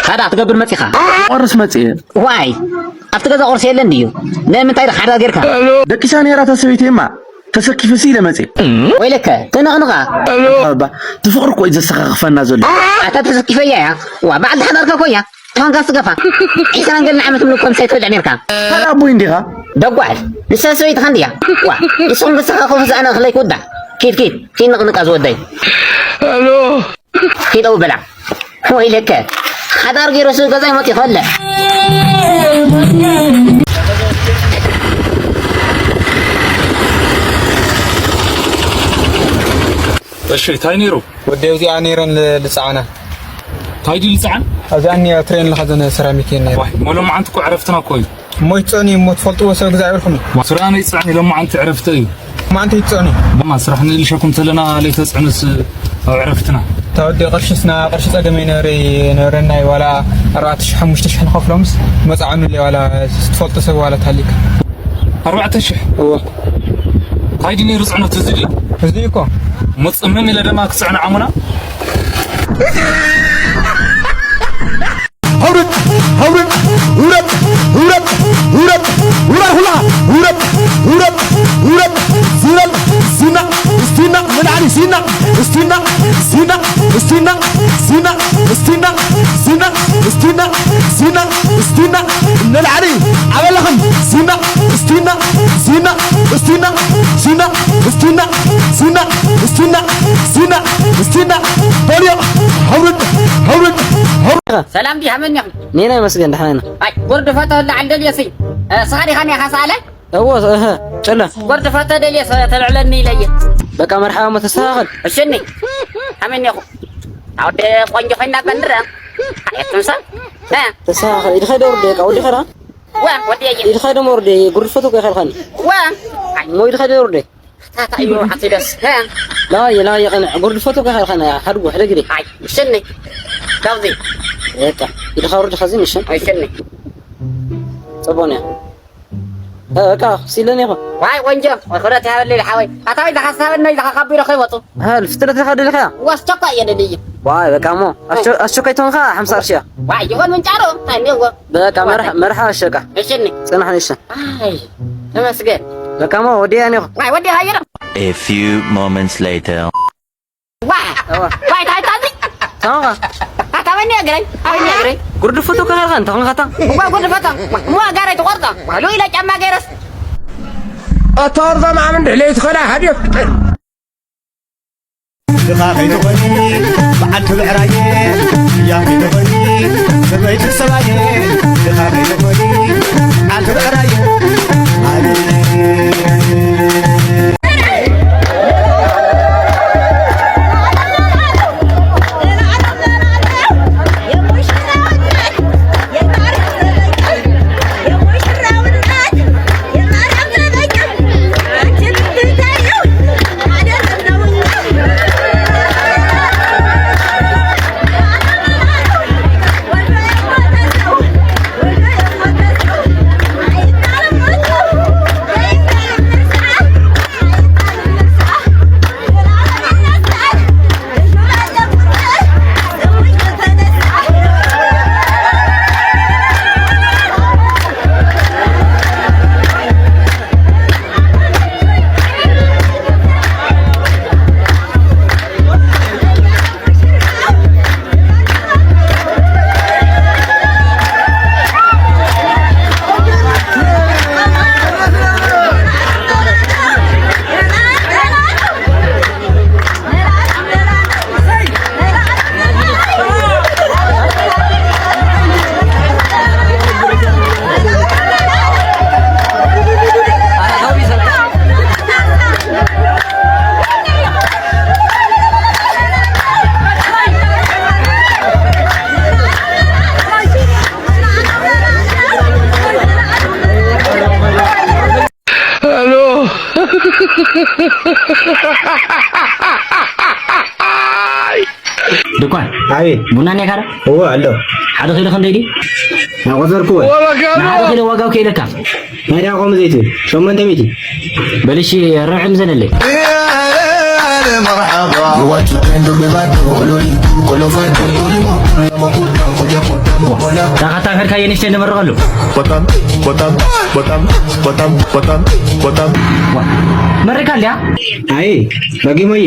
ካዳ ክትገብር መጺኻ? ቆርስ መጽእ። ዋይ፣ ኣብቲ ገዛ ቁርሲ የለን ድዩ? ንምንታይ ዶ ሓዳር ጌርካ? ደቂሳ ነይራ እታ ሰበይቲ እማ፣ ተሰኪፈ ኢለ መጽእ። ወይለከ፣ ትንቕንቓ። እባ፣ እቲ ፍቕሪ እኮ እዩ ዘሰኻኽፈና ዘሎ። ኣታ ተሰኪፈያ እያ። ዋ፣ በዓልቲ ሓዳርካ እኮ እያ። ትኾንካ ስገፋ። ዒስራን ገለን ዓመት ምልኮ ምሳይ ትበልዕ ነርካ። ካልእ ኣቦይ እንዲኻ? ደጓል። ንሳ ሰበይትኻ እንድያ። ዋ፣ ንስኹም ተሰኻኽፉ ዝኣነ እኽለይ ክውዳእ። ኪድ፣ ኪድ፣ ኪድ ንቕንቃ ዝወደይ። ኪድ ኣው በላ። ወይለከ። ሓዳር ገይሩ ሱ ገዛይ መፂ ይኸለ። እሺ፣ እንታይ ነይሩ? ወዲ ኣብዚኣ ነይረን ል-፣ ልፃዓና። እንታይ ድዩ ልፃዓን? ኣብዚኣ እኒኣ ትሬን ኣለኻ ዘነ ሰራሚክ እየን ነይረን። ዋይ፣ እሞ ሎማዓንቲ እኮ ዕረፍትና እኮ እዩ። እሞ ይትፀኑ እሞ ትፈልጥዎ ሰብ ግዛ ይብልኩም። ሱራን ይፅዕን ኢሎም መዓንቲ ዕረፍቲ እዩ። መዓንቲ ይትፀኑ። ድማ ስራሕ ንልሸኩም ተለና ለይተፅዕኑስ ኣብ ዕረፍትና። ተወዲ ቅርሽስና ቅርሺ ፀገም ይነበረ ይነበረና እዩ። ዋላ ኣርባዕተ ሽሕ ሓሙሽተ ሽሕ ንኸፍሎምስ መፅዓኑለይ ዋላ ትፈልጡ ሰብ ዋላ ታሊካ። ኣርባዕተ ሽሕ? እወ። እንታይ ድዩ ነይሩ ፅዕነቱ እዚ ድዩ? እዚ እዩ እኮ። መፅምም ኢለ ድማ ክፅዕን ዓሙና። هورد، هورد، هورد، هورد، هورد، هورد، هورد، هورد، هورد، هورد، زينة، زينة، زينة، من علي زينة، زينة، زينة، زينة، زينة، زينة، زينة، زينة، زينة، من العلي، عملهم زينة، زينة، زينة، زينة، زينة، زينة، زينة، زينة، زينة، زينة، بوليو، هورد، هورد، هورد. ሰላም ዲኻ? መን ኢኻ? ኔና ይመስገን፣ ደሓን ኢና። ኣይ፣ ጉርዲ ፈቶ ህላ ዓንደል የሲ። እ፣ ስኻ ዲኻ ኔኻ ሰኣለ? እዎ፣ እህ፣ ጨለ። ጉርዲ ፈቶ ደልየ ሰ-፣ ተልዕለኒ ኢለየ። በቃ መርሓባ፣ እሞ ተስተኻኸል። እሽኒ። ኣመን ኢኹ። ኣውደ ቆንጆ ኮይና በንድረ። ኣየትምሳ? እ? ተስተኻኸል። ኢድኻ ዶ ውርደ፣ በቃ፣ ወዲኻ ዳ? ዋ፣ ወዲየ። ኢድኻ ዶ መውርደ፣ ጉርዲ ፈቶ እኮ ይኸልኻኒ። ዋ። ኣይ፣ እሞ ኢድኻ ዶ ውርደ? ታታ እዩ ዓፂደስ። ላየ፣ ላየ፣ ቀንዕ፣ ጉርዲ ፈቶ እኮ ይኸልኻኒ፣ ሓድጉ፣ ሕደ ግዜ። ኣይ፣ እሽኒ። ካብዚ። በቃ፣ ኢድኻ ውርድ፣ ኸዚ፣ ምሽን። ኣይ፣ እሽኒ። ጽቡቕ ነያ። እ፣ በቃ፣ ክሲለኒ ኢኹ። ዋይ፣ ቆንጆ፣ ወይ፣ ክብረት ይሃበለይ፣ ሓወይ። ኣታ ወይ፣ ዝሓሳበኒ፣ ዝሓኻቢሮ ከይወፁ። እ፣ ፍጥነት ኢኻ ደሊኻያ? ዋስ ቸኳይ እየ ደልየ። ዋይ፣ በቃ፣ እሞ፣ ኣስቸ-፣ ኣስቸኳይ ትኾንካ፣ ሓምሳ ቅርሺ እያ። ዋይ፣ ይኹን ምንጫሮ፣ እንታይ እኒአዎ? በቃ፣ መርሓ-፣ መርሓ፣ እሸቃ። እሽኒ። ጽናሕ፣ እሽኒ። ኣይ፣ ተመስገን። በቃ፣ እሞ፣ ወዲያ እኒኹ። ዋይ፣ ወዲያ ሃየረ። A few moments later. ዋ! እዋ። ዋይ፣ ታይ፣ ታይ፣ ታይ? ታውኻ? ኣታ ወኒ እግረይ፣ ኣታ ወኒ እግረይ። ጉርዲ ፈቶ ከኸልካ፣ እንታይ ኾንካ ኣታ? ዋ፣ ጉርዲ ፈቶ። ዋ፣ ሞ ጋረይ ትቆርጦ። ዋ፣ ሉ ኢለ ጫማ ገይረስ። ኣታ ወርዶ ማዕምን ድሕለይ ትኸዳ ሃድዮ። ድኻ ከይትኾኒ፣ በዓልቲ ብዕራየ፣ እያ ከይትኾኒ፣ ሰበይቲ ሰባየ፣ ድኻ ከይትኾኒ፣ በዓልቲ ብዕራየ። ድኳን። ኣቤት። ቡና እኒአካ ዶ? እወ፣ ኣሎ። ሓደ ኪሎ ክንደይ ድዩ? ናቆዘርኩዎ። ንሓደ ኪሎ ዋጋው ከይለካ። ናይ ዳቆም ዘይቱ፣ ሸሞንተ ሚእቲ። በል እሺ፣ ርብዒ ምዘነለይ። መርሓባ። What you can do, me bad, don't hold you, call over, don't hold you, call over, call over, call over. ዳኻታ ከድካ የንሽተ ንመርቐሉ። በጣም በጣም በጣም በጣም በጣም በጣም መርቃልያ። ኣይ በጊሞዬ።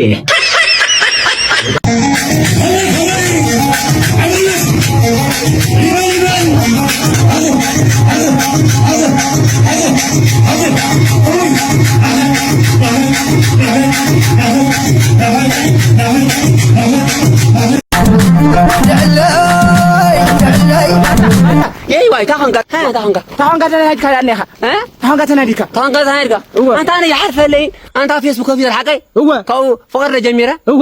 የይ ዋይ ታኾንካ ታኾንካ ታኾንካ ታኾንካ ተናዲካ ዳኔኻ እ ታኾንካ ተናዲካ ታኾንካ ተናዲካ እወ። ኣንታ ኣነ ይሓርፈለይ ኣንታ ፌስቡክ ከፊተ ሓቀይ እወ። ካብኡ ፍቕር ጀሚረ እወ።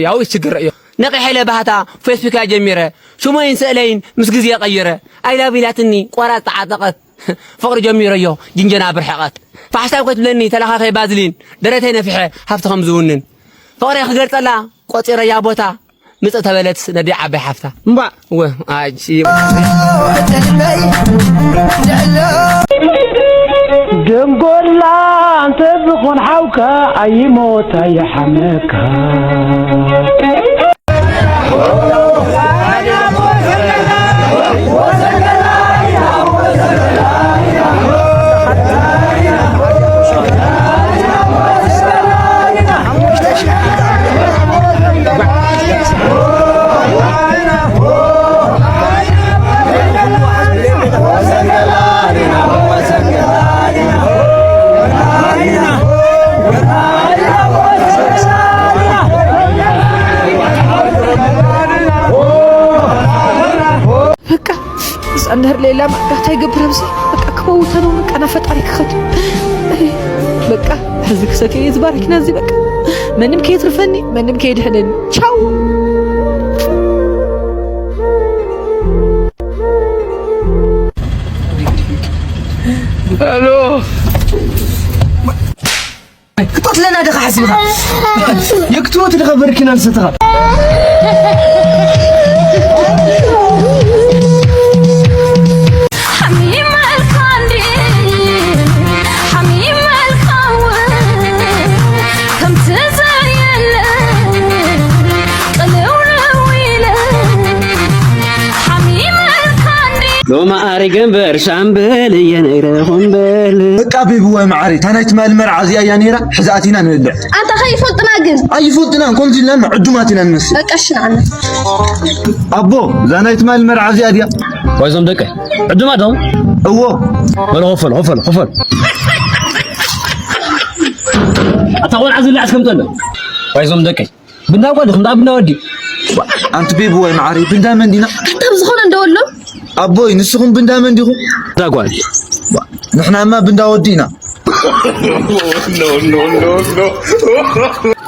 ያው ይችግር እዩ ነቂ ሐይለ ባህታ ፌስቡክ ያ ጀሚረ ሽሞይን ስእለይን ምስ ግዜ ቀይረ ኣይላብ ኢላትኒ ቆራጽ ተዓጠቐት ፍቕሪ ጀሚረዮ ጅንጀና ብርሕቐት ፋሕሳብ ከትብለኒ ተለኻኸይ ባዝሊን ደረተይ ነፊሐ ሃብቲ ከም ዝውንን ፍቕረይ ክገልጸላ ቆጺረያ ቦታ ምጽእ ተበለት ነዲ ዓባይ ሓፍታ እምባ እወ ኣጂ ደንጎላ እንተ ዝኾን ሓውካ ኣይሞት ኣይሓመካ በቃ እዛ እንድሕር ሌላ ማዕዳ እንታይ ገብር ኣብዚ በቃ ክመውተ ነው በቃ ናብ ፈጣሪ ክኸድ በቃ ሕዚ ክሰትዮ እየ ዝባረኪና እዚ በቃ መንም ከየትርፈኒ መንም ከየድሕነኒ ቻው ሄሎ ክትቆትለና ዲኻ ሓሲብኻ የክትሞት ዲኻ በርኪና ንሰትኻ ሎማዓሪግ እምበር ሻምበል እየ ነይረ ኹምበል በቃ ቤቢ ዋይ መዓረይ እታ ናይ ትማሊ መርዓ እዚኣ እያ ነይራ ሕዚ ኣቲና ንበልዕ ኣንታ ከይፈልጥና ግን ኣይፈልጥናን ከምዚ ኢልና ዕዱማት ኢና ንመስል በቃ እሺ ንዓና ኣቦ እዛ ናይ ትማሊ መርዓ እዚኣ ድያ ዋይዞም ደቀ ዕዱማት ዶ እዎ በሎ ኾፈል ኾፈል ኾፈል ኣታ ቆልዓ ዝብላዕ እስከምጠሎ ዋይዞም ደቀ ብንዳ ጓል ዲኹም ደኣ ብንዳ ወዲ። ኣንቲ ቤቢ ዋይ መዓረይ ብንዳ መን ዲና? ካብ ዝኾነ እንዳ ወሎ። ኣቦይ ንስኹም ብንዳ መን ዲኹም? ብንዳ ጓል። ንሕናማ ብንዳ ወዲ ኢና።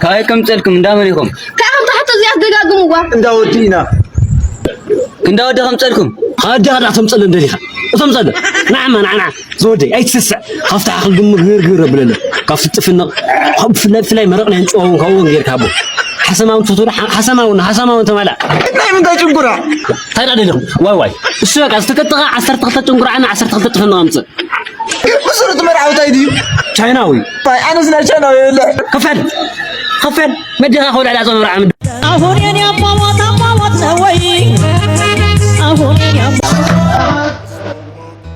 ካበይ ከምፀልኩም እንዳ መን ኢኹም? ካብ ኣንታ ሕቶ እዚኣ ትደጋግምዋ። እንዳ ወዲ ኢና። እንዳ ወዲ ከምፀልኩም? ኣዴኻ ደኣ ተምፀለን ደሊኻ። እተምፀለን። ንዓማ ንዓ ንዓ። ዝወደይ ኣይትስስዕ ካብቲ ዓኽሊ ድሙ ግር ግር ኣብለለ ካብ ፍጥፍንቕ ካብ ብፍላይ ብፍላይ መረቕ ናይ ኣንጭዋ እውን ካብኡ ጌርካ ሃቦ ሓሰማ እውን ትፈትዎ ዶ ሓሰማ እውን ሓሰማ እውን ተማልኣ ናይ ምንታይ ጭንቁራ እንታይ ደኣ ደሊኹም ዋይ ዋይ እሱ በቃ ዝተከተኻ ዓሰርተ ክልተ ጭንቁራዕና ዓሰርተ ክልተ ጥፍንቕ ኣምፅእ ብስሩጥ መርዓዊ እንታይ ድዩ ቻይናዊ ኣነስ ናይ ቻይናዊ የብልዕ ክፈል ክፈል መዲኻ ከውልዕላ ዞ መርዓ ምድ ኣሁን የኔ ኣባዋት ኣባዋት ነወይ ኣሁን የኔ ኣባ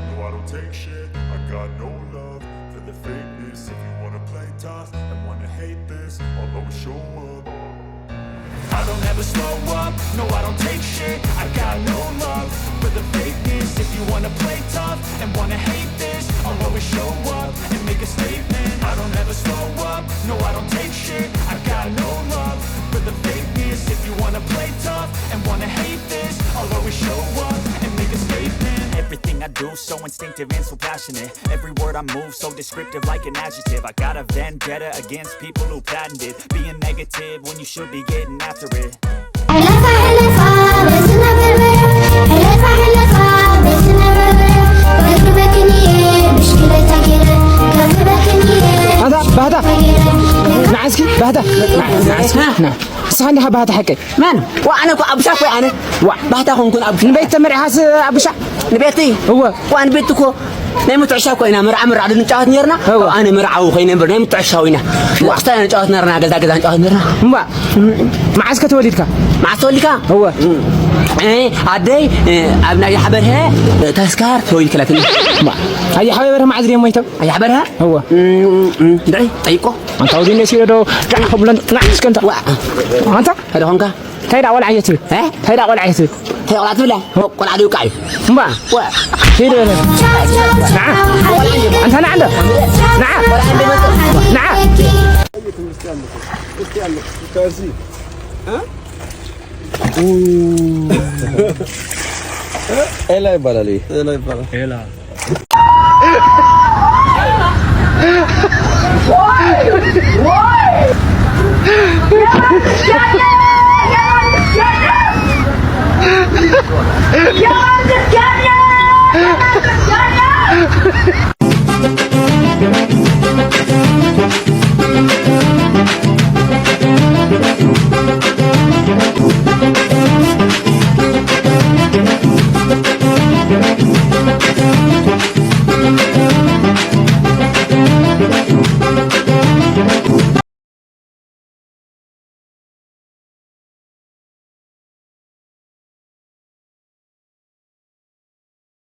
No, I don't take shit. I got no love for the fakeness. If you wanna play tough and wanna hate this, I'll always show up. I don't ever slow up, no, I don't take shit. I got no love for the fakeness. If you wanna play tough and wanna hate this, I'll always show up and make a statement. I don't ever slow up, no, I don't take shit. I got no love for the fakeness. If you wanna play tough and wanna hate this, I'll always show up and make a statement. Everything I do so instinctive and so passionate. Every word I move so descriptive like an adjective. I got a vendetta against people who patented being negative when you should be getting after it. ኣታ ባህታ ንዓ እስኪ ባህታ ንዓ እስኪ ንዓ እስኻ እንዲኻ ባህታ ሓቀይ መን ዋ ኣነ እኮ ኣቡሻ እኮ ኣነ ዋ ባህታ ኮንኩን ኣቡሻ ንበይት ተመሪሓስ ኣቡሻ ንቤቲ እወ ዋ ንቤት እኮ ናይ ምትዕሻ ኮይና መርዓ መርዓ ድንጫወት ነርና። ኣነ መርዓዊ ኮይነ እምበር ናይ ምትዕሻው ኢና። ዋዕታ ንጫወት ነርና፣ ገዛ ገዛ ንጫወት ነርና። እምባ፣ መዓስ ከ ተወሊድካ? መዓስ ተወሊካ? እወ። ኣደይ ኣብ ናይ ሓበርሀ ተስካር ተወሊድ ከላትኒ። ኣያ ሓበርሀ መዓዝ ድዮም ሞይቶም? ኣያ ሓበርሀ? እወ። እንድዒ ጠይቆ። ኣንታ ወዲነ ሲዶ ዶ ዳዕ ብለን ጥናዕ እስከንታ። ኣንታ ሄደ ኾንካ? እንታይ ዳ ቆልዓ እየ ትብል? እንታይ ዳ ቆልዓ እየ ትብል? እንታይ ቆልዓ ትብላ? ቆልዓ ድዩ ቃዩ? እምባ። ሂድ በለ። ንዓ። ኣንታ ንዓ እንዶ። ንዓ። ንዓ። ኤላ ይባላል። ኤላ ይባላል።